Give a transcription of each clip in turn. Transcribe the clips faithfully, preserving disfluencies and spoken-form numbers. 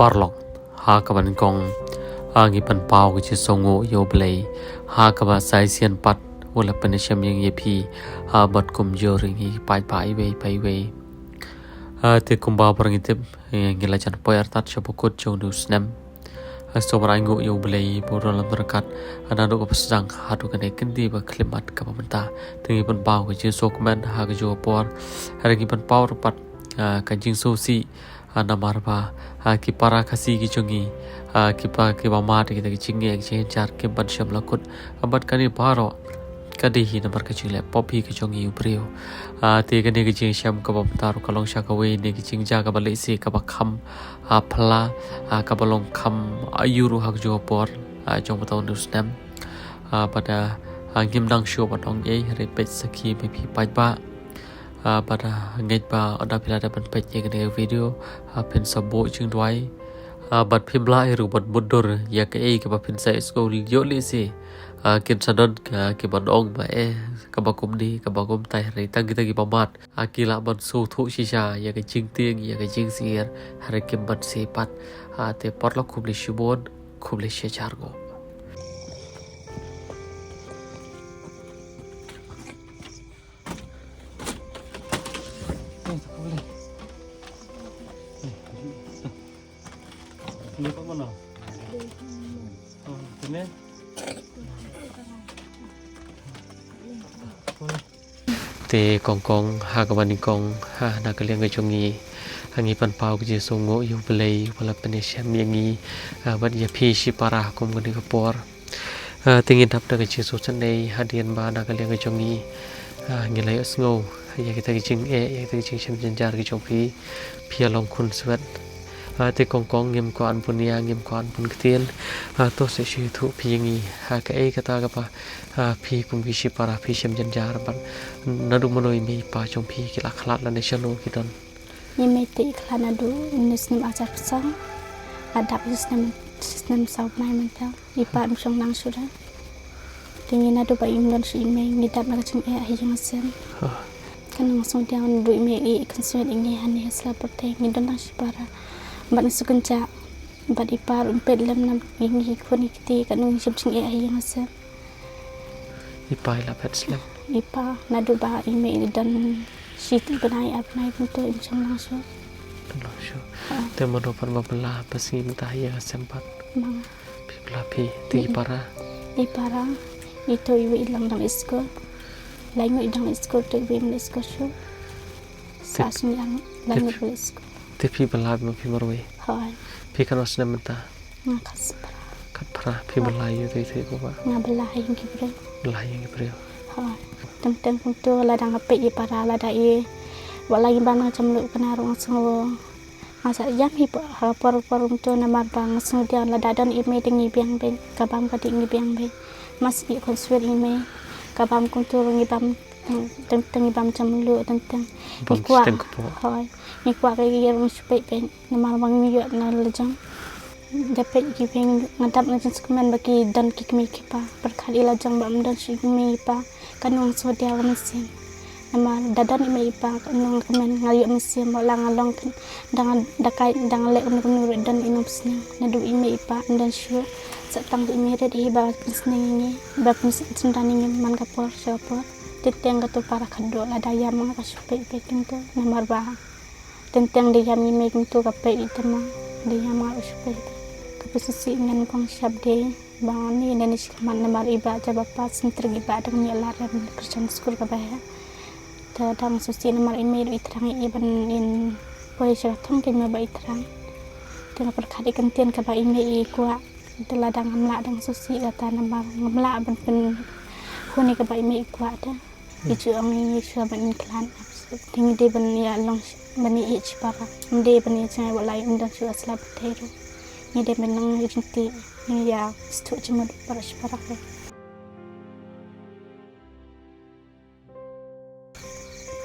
Paralok, ha kaba nyngkong, ha ngi pynpaw ka jingsngewnguh ïa U Blei, ha kaba sa shisien pat u la pynïashem ïa ngi ïa phi, ha bad kumjuh ïa ngi paidbah iwei pa iwei. Ha, te kumba baroh ngi tip, eh, ngi la jan poi artat sha ba kut jong u snem. Ha, sngewbha ainguh ïa U Blei ba u don ryngkat, ha, naduh kaba sdang haduh kane ka kyntien ba khlem mat kaba mynta. Te ngi pynpaw ka jingsngewkmen ha kajuh ka por. Hynrei ngi pynpaw ruh pat, ha, ka jingsngewsih, ha, namar ba, ha, ki para Khasi ki jong ngi, ha, ki para kiba mad kita ki jingeh ki jingjynjar kim pat shym la kut. Ha, bad kane baroh ka dei hi namar ka jingleh pop hi ka jong ngi u briew. Ha, te kane ka jingshem kaba mynta ruh ka long sha kawei na ki jingjia kaba lehse kaba kham, ha, phylla, ha, kaba long kham aiu ruh ha kajuh ka por, ha, jong uta u snem. Ha, bad, ha, ngim nang shuh ban ong ei, hynrei peit sakhi ma phi paidbah. Ha, bad, ha, ngeit ba ynda phi la dep ban peit ïa kane ka video, ha, phin sa buh jingduwai. Ha, bad phim lah hi ruh ban mutdur ïa kaei kaba phin sa ïohsngew ïoh lehse. Ha, kin sa don, ha, kiban ong ba eh, kaba kumne, kaba kumtai, hynrei tang kita kiba mad, ha, ki lah ban sngewthuh shisha ïa ka jingtieng, ïa ka jingsyier, hynrei kim pat sngewthuh pat. Ha, te paralok khublei shibun, khublei shihajar nguh. Te kongkong ha kaba nyngkong, ha, na ka liang ka jong ngi, ha, ngi pynpaw ka jingsngewnguh ïa U Blei uba la pynïashem ïa ngi, ha, bad ïa phi shipara kum kane ka por. Ha, te ngin dap da ka jingsngewsynei hadien ba na ka liang ka jong ngi, ha, ngi la ïohsngew ïa kita ki jingeh, ïa kita ki jingshem jynjar ki jong phi, phi ïa long khun swet. Ha, te kongkong ngim kwah ban pynïa, ngim kwah ban pynktien. Ha, to sa shu ïathuh phi ïa ngi, ha, kaei kata kaba, ha, phi kum ki shipara phi shem jynjar bad naduh mynno i mei i pa jong phi ki la khlad lane shano ki don? I mei te i khlad naduh une u snem arhajar khyndai. La dap ïa u snem, snem saw bnai mynta. I pa um shong nang shuh. Te ngi naduh ba im don shuh i mei ngi dap na ka jingeh ha ïing ha sem. Ha. Kan nang sngewdiang naduh i mei i khun swet ïa ngi hangne ha Sla Pyrthei ngi don tang shipara. Bad ngi shu kynjah. Bad i pa ruh um peit lem na ïa ngi khun ïa kti kan nang shem jingeh ha ïing ha sem. I pa i la phet slem. I pa naduh ba i mei i don shi bnai ar bnai kumto im shong nang shuh. Im shong nang shuh. Ha. Te mano pat ba bylla ba sngi mynta ha ïing ha sem pat? Ma nga. Phi bylla phi, te i para? I para, ito iwei i dang dang skul. Laingut i dang skul, to iwei im leit skul shuh. Te sa sngi ang, te laingut phi, ba leit skul. Te phi bylla ma phi marwei? Hooid. Phi katno snem mynta? Nga khatphra. Khatphra, phi bylla ïa uto i kpa? Nga bylla ha ïing ki briew. Bylla ha ïing ki briew. Hooid. Teng teng kumto lada nga peit i para lada i, wat la ngi bam na ka jingmluh kane ruh nga sngew Nga sa ïam hi ha ka por por kumto namar ba nga sngewdiang lada don i mei te ngi biang beit, ka bam ka dei ngi biang beit. Mas i khun swet i mei, ka bam kumto ruh ngi bam teng teng, teng ngi bam jam mluh teng teng. Bam ngi kwah, teng kpoh. Hooid. Ngi kwah ka ïa rung shu peit beit namar ba ngi ïoh na la jong. Da peit ki biang nga dap na jingsngewkmen ba ki don ki kmie ki kpa. Pyrkhat i la jong ba ym don shuh i mei i pa. Ka nang sngewdiaw mynsiem. Namar da don i mei i pa ka nang kmen nga ïoh mynsiem ba la nga long pyn da nga da kai da nga leh kumno kumno ruh don i nongpynsneng. Naduh i mei i pa ym don shuh. Sa tang i mei rit hi ba pynsneng ïa ngi ba pynsynran ïa ngi man ka por sha ka por. Te teng kato para khatduh lada ïam nga ka shu peit peit kumto namar ba teng teng da ïam i mei kumto ka peit i te ma da ïam nga ka shu peit. Ka pynsngewsih ngan kong shap de. Ba ngi ne ne shi khmat namar i bah jaba pass mynta i bah dang ïa lad ïa Christian school kaba heh. Te dang sngewsih namar i mei ruh i thrang ïa i ban in poi sha ka thong kein ma ba i thrang. Te nga pyrkhat ïa ka ktien kaba i mei i kwah. Te lada ngam lah dang sngewsih kata namar ngam lah ban pynhun ïa kaba i mei i kwah te. I ju ong ïa ngi shuwa ban in khlad. Te ngi dei ban ïa long ban ïa ïeit shipara. Ngi dei ban ïa jngai wat la ym don shuh ha Sla Pyrthei ruh. Ngi dei ban long ïa jingtih. Ngi ïa sngewthuh jingmut baroh shipara ruh.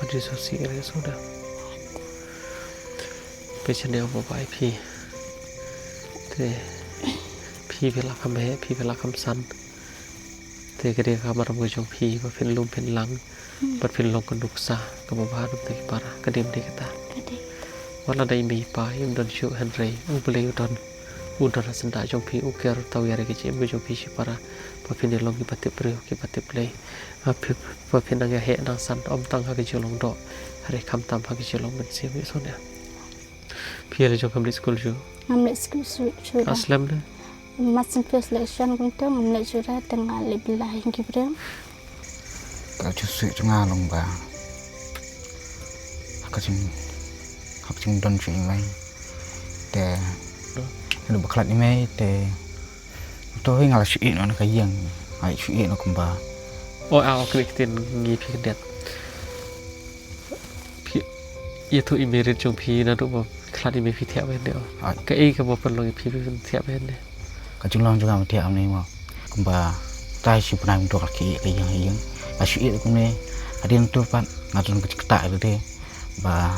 Wat ju sngewsih re Suda. Phi shane ong ba bai phi. Te phi phi la kham heh, phi phi la kham san. Te ka dei ka kamram ka jong phi ba phin lum phin lang. Hmm. Bad phin long ka nuksa kaba bha na bynta ki para, ka dei ym dei kata? Ka dei kata. Wat la da i mei i pa im don shuh, hynrei U Blei u don, u don ha syndah jong phi, u ker tawiar ïa ka jingim ka jong phi shipara, ba phin ïa long kiba tip briew kiba tip Blei, ba phi, ba phin nang ïa heh nang san, ym tang ha ka jinglong doh, hynrei khamtam ha ka jinglong mynsiem. Ïa sngewthuh. Phi ïa la jong, phim leit skul shuh? Ngam leit skul shuh, shuh. Ka slem de? Mynta phi selection kumta ngam leit shuh, te nga leit bylla ïa ki briew. Ka jingsngewsih jong nga long ba ha ka jing, ha ka jingdon jong i mei, te naduh ba khlad i mei te to hi nga la shu ïeh noh na ka ïing, nga la shu ïeh noh kumba. O, a, o, kane ka ktien ngi phi khyndiat. Phi ïathuh i mei rit jong phi naduh ba khlad i mei phi thiah bha ne? Ai. Kaei kaba pynlong ïa phi phin thiah bha ne? Ka jinglong jong nga ba thiah ne mo, kumba tai shi bnai mynta ka la ki ïa ka ïing, ïa ka ïing. Nga shu ïeh kumne, hadien to pat nga don ka jingktah ïa lade ba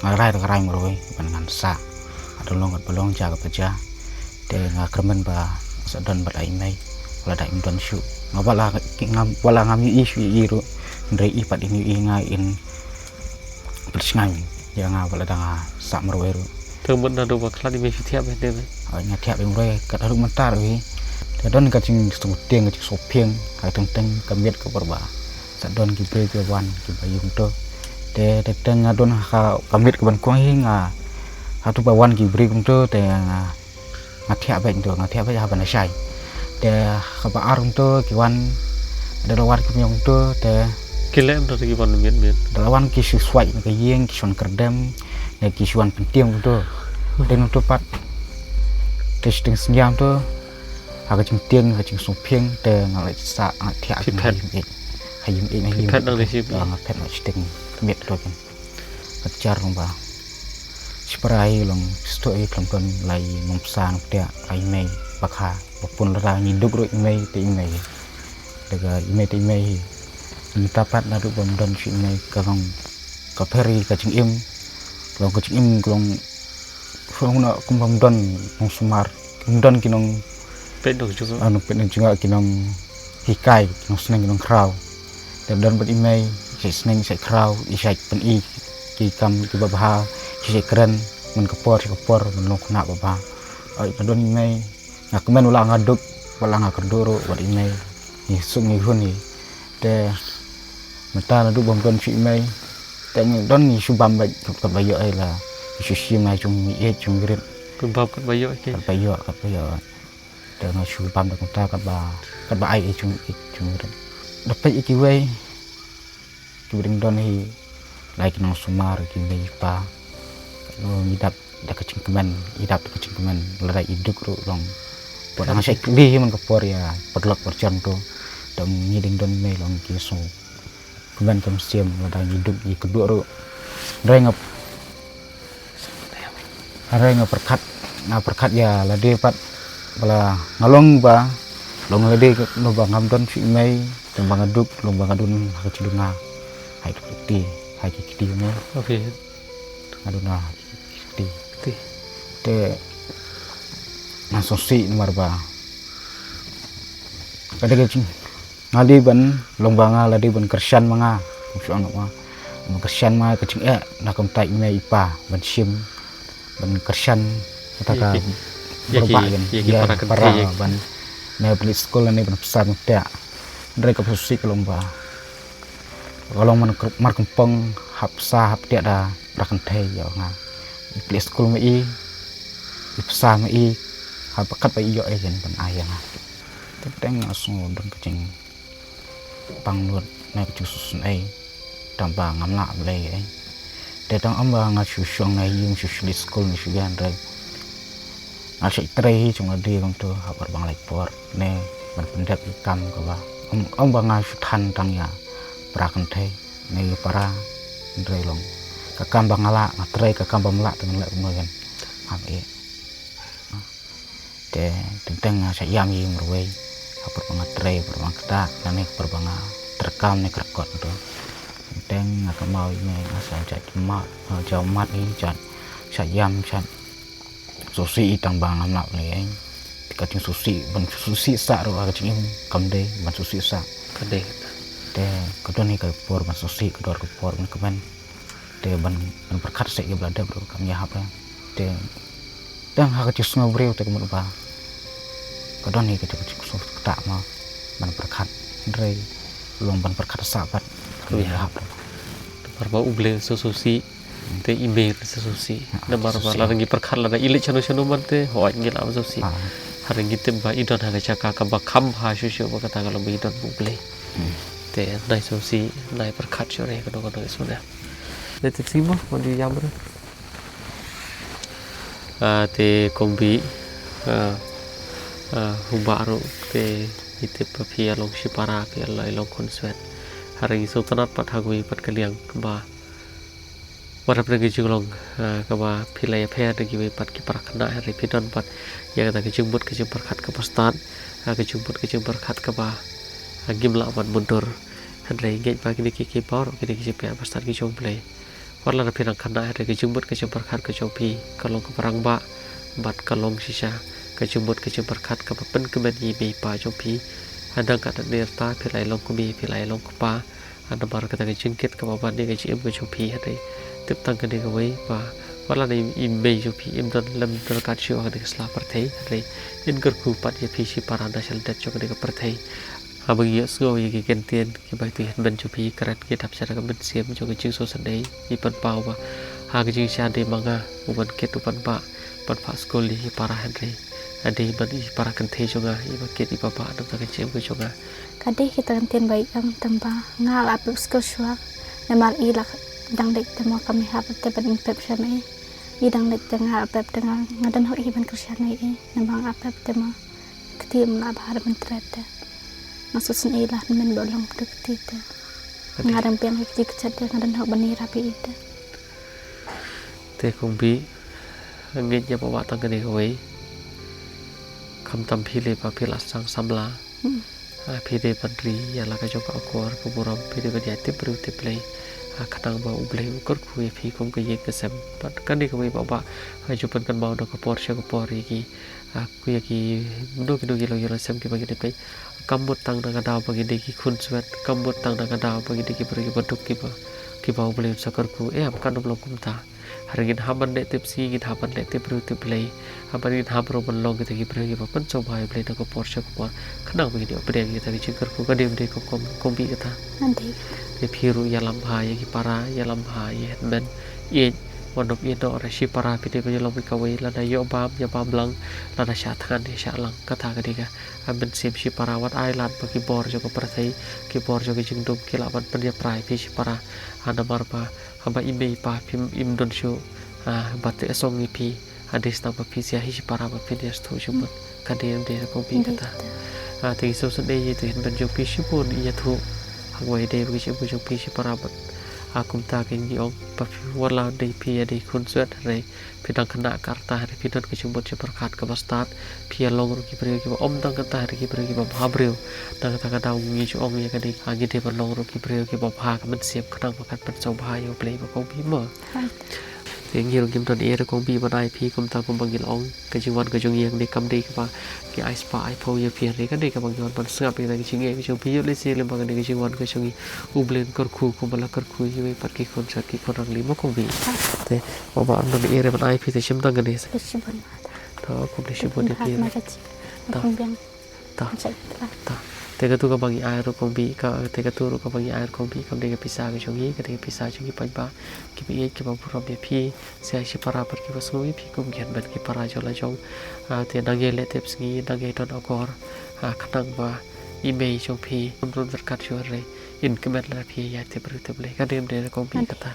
nga rai da ka rai marwei ban ngan sah. Ka da long katba long, jia katba jia. Te nga kyrmen ba sa don bad i mei, wat la da im don shuh. Nga wat la ki, ngam, wat la ngam ïohi shuh ïa i ruh, hynrei i pat in ïohi nga, in pynshngaiñ ïa nga wat la da nga sah marwei ruh. Te mut naduh ba khlad i mei phi thiah bha ne? Ai, nga thiah bha marwei, kat haduh mynta ruh hi. Te don ka jingsngewtieng, ka jingsngewphieng ha ka teng teng ka miet ka por ba sa don ki briew ki wan kiba ïoh to. Te teng teng nga don ha ka miet kaban kong hi nga, hato ba wan ki briew kumto te nga, nga thiah beit kumto, nga thiah beit ha ban lashai. Te kaba ar kumto ki wan, da la wan ki briew kumto te ki leh kumto, te ki wan miet miet, da la wan ki shu swai na ka ïing, ki shu wan kyrdem, ne ki shu wan pyntieng kumto. Te kumto pat te shiteng synñia kumto, ha ka jingtieng, ha ka jingsngewphieng te nga la sah, nga thiah. Phi phet? Ha ïing ïeit, ha ïing ïeit, ha ïing. Phi phet nang ne shi? Ah, nga phet noh shiteng miet to kin. Ka jar long ba shipara hi long, sdang hi khlem don la i nongpynim, la i mei ba kha ba pun, lada ngi duk ruh i mei te i mei hi. Lada i mei te i mei hi. Mynta pat naduh bym don shuh i mei ka long ka pher hi ka jingim. Long ka jingim ka long, long na kum bym don nongsumar, bym don ki nong peit nongjngoh, ah, nong peit nongjngoh, ki nonghikai, ki nongsneng, ki nongkhraw. Te don bad i mei, i shait sneng, i shait khraw, i shait pyni ki kam kiba bha, i shait kren man ka por sha ka por, man long khynnah ba bha. Ai, te don i mei, nga kmen wat la nga duk, wat la nga kyrduh ruh bad i mei, ngi suk ngi hun hi. Te mynta naduh bym don shuh i mei, te ngi don ngi shu bam beit katba ïoh, ai la ngi shu shim ha jong ngi ïeit jong ngi rit. Bam katba ïoh ki. Katba ïoh, katba ïoh. Te nga shu bam da kumta katba, katba ai ïeit jong ngi, ïeit jong ngi rit. Da peit ïa kiwei kiba dang don hi, la ki nongsumar, ki mei ki pa, ngi dap da ka jingkmen, i dap da ka jingkmen, lada i duk ruh long. Pud nga shait kylli hi man ka por ïa paralok parajor to, te ngi dang don mei long ki sngewkmen ka mynsiem, lada ngi duk ngi kyrduh ruh. Hynrei nga, hynrei nga pyrkhat, nga pyrkhat ïa lade pat, ba la nga long ba, long lade, long ba ngam don shuh i mei, long ba nga duk, long ba nga dun ha ka jingduna, ha ki kti, ha ki kti mei. Okay. Nga duna ha ki kti. Kti. Te nga sngewsih namar ba ka dei ka jing, nga dei ban, long ba nga la dei ban kyrshan ma nga, ban kyrshan ma nga ka jingeh na ka bynta i mei i pa, ban shim, ban kyrshan kata ka, ïa ki, ïa ki para kynthei, ïa ki para ban, ne ban leit skul ne ban bsa ban ktiah. Hynrei kaba sngewsih ka long ba ka long man, mar kynpong hap bsa hap ktiah da para kynthei ïa nga. I plie skul ma i, i bsa ma i, haba katba i ïoh ei kin ban ai ïa nga. Teng teng nga sngew don ka jingpang lut ne ka jingsngewsynei, tang ba ngam lah ban leh ei. Te tang ym ba nga shu shong na ïing, shu shu leit skul ne shu ïa, hynrei nga shait trei hi jong nga dei kumto ha kaba nga lait por. Ne ban pyndep ïa ka kam kaba, ym, ym ba nga shu than tang ïa para kynthei ne ïa para, hynrei long ka kam ba nga lah nga trei, ka kam ba nga lah te ngan leh kumno ïa. Ngam eh. Te teng teng nga shait ïam ïa i marwei ha por ba nga trei, por ba nga ktah, lane por ba nga treikam ne kyrkot to. Teng teng nga kynmaw ïa i mei, nga sa jait mat, nga jaw mat ïa i, jait, shait ïam, shait sngewsih i tang ba ngam lah leh ei. Te ka jingsngewsih, ban sngewsih sah ruh ha ka jingim kam dei ban sngewsih sah. Ka dei. Te ka don hi ka por ban sngewsih, ka don ka por ban kmen. Te ban, ban pyrkhat seh ïa ba la dep ruh kam ïahap eh. Te tang ha ka jingsngew briew te ka mut ba ka don hi ka jingsngew ktah ma ban pyrkhat. Hynrei long ban pyrkhat sah pat kam ïahap. Namar ba U Blei sngewsih te i mei sngewsih. Namar ba lada ngi pyrkhat lada i leit shano shano man te hooid ngi lah ban sngewsih. Hynrei ngi tip ba i don ha ka jaka kaba kham bha shuh shuh ba kata ka long ba i don bad U Blei. Te nai sngewsih, nai pyrkhat shuh re kano kano i sngewsih. Te tip simo, mon ju ïam re. Ah, te kong Bih, ah, ah, u Bah ruh te i tip ba phi ïa long shipara, phi ïa long khun swet. Hynrei ngi sngewtynnat pat ha kawei pat ka liang ba wat hapdeng ka jinglong, ah, kaba phi la ïapher da kiwei pat ki para khynnah, hynrei phi don pat ïa kata ka jingmut ka jingpyrkhat kaba stad, ah, ka jingmut ka jingpyrkhat kaba, ah, ngim lah ban mundur. Hynrei ngeit ba kine ki, ki baroh kine ki jingpyrkhat ba stad ki jong U Blei. Wat la phi dang khynnah, hynrei ka jingmut ka jingpyrkhat ka jong phi ka long kaba rangbah bad ka long shisha ka jingmut ka jingpyrkhat kaba pynkmen ïa i mei i pa jong phi. Hadang katne ne rta phi la ïa long kmie, phi la ïa long kpa. Namar kata ka jingkit kaba ban ïa ka jingim ka jong phi, hynrei tip tang kane kawei ba wat la i mei jong phi im don lem don kat shuh ha kane ka sla pyrthei, hynrei in kyrkhu pat ïa phi shipara na shalyndet jong kane ka pyrthei. Haba ngi ïohsngew ïa ki kyntien kiba ïathuh hynmen jong phi, kren ki dap sha ka mynsiem jong ka jingsngewsynei, i pynpaw ba ha ka jingshisha dei ma nga u ban kit u ban bah, ban phah skul ïa ki para, hynrei dei ma i para kynthei jong nga iba kit iba bah na ka jingim ka jong nga. Ka dei kita ka ktien ba i ong tang ba nga la pep skul shuwa. Namar i la dang leit te mo kam ïahap te ban pep sha me. I dang leit te nga la pep te nga, nga don hok hi ban kyrshan ïa i. Namar nga la pep te mo. Kti em la bha ban tret te. Nga sngewsynei la hynmen ba long te kti te. Nga dang biang hi kti kchet te nga don hok ban ïarap ïa i te. Te kong Bih, ngeit ïa ba wah tang kane kawei. Khamtam phi lei ba phi la sdang samla. Hmm. Ah, phi dei ban ri ïa la ka jong ka akor ka burom, phi dei ban ïai tip briew tip Blei. Ah, khnang ba U Blei u kyrkhu ïa phi kum ka ïing ka sem. Bad kane kawei ba, ba, ah, ju pynkynmaw na ka por sha ka por ïa ki, ah, ïa kino kino ki longïing longsem kiba ngi dei peit. Kam mut tang na ka daw ba ngi dei ki khun swet, kam mut tang na ka daw ba ngi dei ki briew kiba duk kiba, kiba U Blei un sa kyrkhu. Em, kam long kumta. Hynrei ngin hap ban leh tipsngi, ngin hap ban leh tip briew tip Blei. Haba ngin hap ruh ban long kita ki briew kiba pynsngewbha ïa U Blei na ka por sha ka por. Khnang ba ngin ïoh pdiang ïa kita ki jingkyrkhu, ka dei ym dei kong, kong Bih kata. Ym dei. Te phi ruh ïalam bha ïa ki para, ïalam bha ïa hynmen. Ïeit, wat nym ïehnoh re, shipara phi dei ban ïalong bad kawei, lada ïoh bam ïa bam lang, lada shah thngan ïa shah lang, kata ka dei ka, ah, mynsiem shipara. Wat ai lad ba ki bor jong ka pyrthei, ki bor jong ka jingdum ki lah ban pynïapra ïa phi shipara. Ah, namar ba haba i mei i pa phim im don shuh, ah, ba te song ïa phi, ah, dei sdang ba phi sngewsih shipara ba phin ïa sngewthuh shuh bad ka dei ym dei re kong Bih kata. Ah, te ngi sngewsynei ïa ito hynmen jong phi shibun ïathuh ha kawei dei ba ka jingim ka jong phi shipara bad, ah, kumta kein ngi ong ba phi wat la dei phi ïa dei khun swet hynrei phi dang khynnah ka rta hynrei phi don ka jingmut jingpyrkhat kaba stad. Phi ïa long ruh ki briew kiba ym dang kata hynrei ki briew kiba bha briew. Dang kata ka daw ngi ju ong ïa kane, ah, ngi dei ban long ruh ki briew kiba bha ka mynsiem khnang ba kan pynsngewbha ïa U Blei ba kong Bih mo. Te ngi ruh ngim don ei re kong Bih ban ai phi, kumta kumba ngi la ong, ka jingwan ka jong ngi hangne kam dei kaba ngi ai spah ai phew ïa phi, hynrei ka dei kaba ngi wan ban sngap ïa ka jingeh ka jong phi. Ïoh lehse lyngba kane ka jingwan ka jong ngi U Blei un kyrkhu kumba la kyrkhu ïa kiwei pat ki khun shat ki khun rangli mo kong Bih. Te ba ba ym don ei re ban ai phi te shim tang kane. To khublei shibun ïa phi. Ta. Ta. Ta. Te katu kaba ngi ai ruh kong Bih ka, te katu ruh kaba ngi ai ruh kong Bih kam dei ka pisa ka jong ngi, ka dei ka pisa jong ngi paidbah kiba ïeit kiba burom ïa phi. Sngewsih shipara pat kiba sngew ïa phi kum ki hynmen ki para jong la jong. Ah, te nang ïai leh tipsngi, nang ïai don akor, ah, khnang ba i mei jong phi ym rung ryngkat shuh hynrei in kmen lada phi ïai tip briew tip Blei. Ka dei ym dei re kong Bih kata.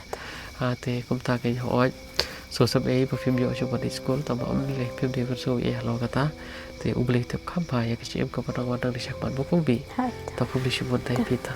Ah, te kumta kein hooid. Sngewsynei ba phim ïoh shuh ban leit skul, tangba ym lei, phim dei ban sngew ei halor kata. Te U Blei u tip kham bha ïa ka jingim kaba nang wan nang da shakhmat mo kong Bih. Ta khublei shibun, ta ïa phi ta.